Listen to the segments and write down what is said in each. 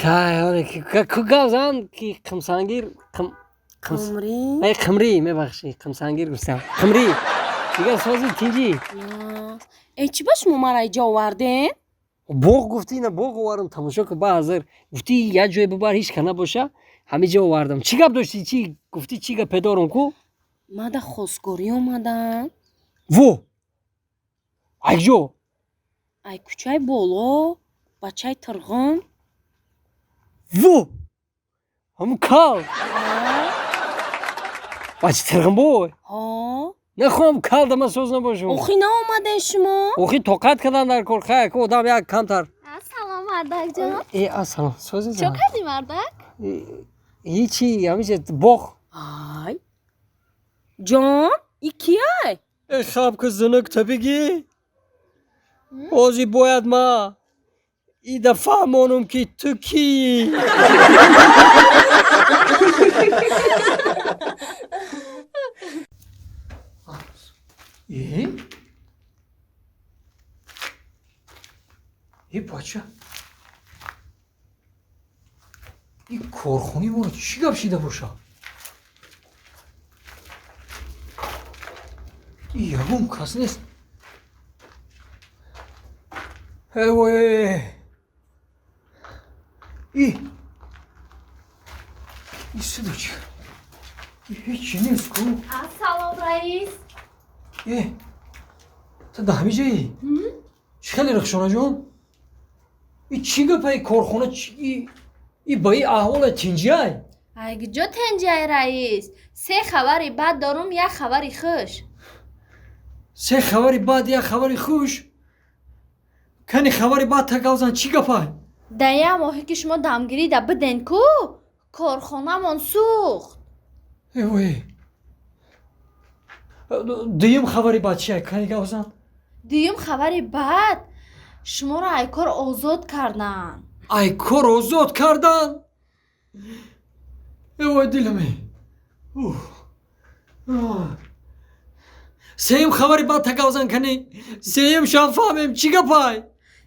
Хай, оре, ку гавзан ки қимсангир Қумрӣ? Ай, қимрӣ, мебахшӣ, қимсангир гуфтам. Қимрӣ. Дигар сози, тинҷӣ? Э, чӣ ба шумо мара иҷо овардем? Боғ гуфтӣ, ина боғ овардам, тамошо ку. Ба ҳазир гуфтӣ, як ҷое бибар, ҳеч ка набоша, ҳамин ҷо овардам. Чӣ гап доштӣ, чӣ гуфтӣ, чӣ гапе дорум ку? Мада хостгорӣ омадам. Во, айҷо? Ай кӯчаи боло, бачаи Тирғон. Во, ҳамун кал бачи Тирғинбой? Ҳо. Нахоҳам кал дама соз набошум. Охи наомадем шумо? Охи тоқат кардан дар кор, хай, ку одам як камтар. Салом, мардакҷон. Э, ассалом, сози? Чо кардӣ, мардак? Ҳичи, ҳамиҷа боғ. Ай ҷон, и кияй? Э, хаб ку, зунук, ту бигӣ, ҳозир бояд ма ида фаҳмонум, ки ту кии. Э? Э, бача, и корхонаи моро чӣ гап шида боша? И ягон кас нест. Эвой, и и сидо чӣ? Ҳечи нест ку. Ассалом, раис. Э, ту да ҳамин ҷаи? Чӣ хеле, Рахшонаҷон, и чӣ гапа? И корхона и ба и аҳвола тинҷиай? Ай, куҷо тенҷай, раис? Се хабари бад дорум, як хабари хуш. Се хабари бад, як хабари хуш. Кани хабари бад тагавзан, чӣ гапай? Дар як моҳе ки шумо дамгирида биден ку, корхонамон сӯхт. Эвой. Дуюм хабари бад чия, кани гавзан? Дуюм хабари бад: шуморо ай кор озод карданд. Ай кор озод кардан? Эвой, диламе. Сеюм хабари бад тагавзан, кани сеюм шам фаҳмем, чӣ гапай?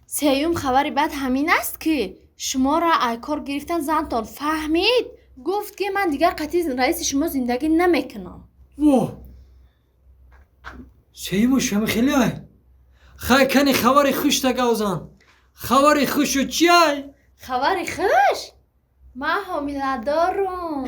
Сеюм хабари бад ҳамин аст, ки шуморо ай кор гирифтан зантон фаҳмид, гуфт, ки ман дигар қатъи раиси шумо зиндагӣ намекунам. Во, сеюмуш ҳами хелеай. Хай, кани хабари хуш тагавзан, хабари хушу чиай? Хабари хуш: ман ҳомиладорум.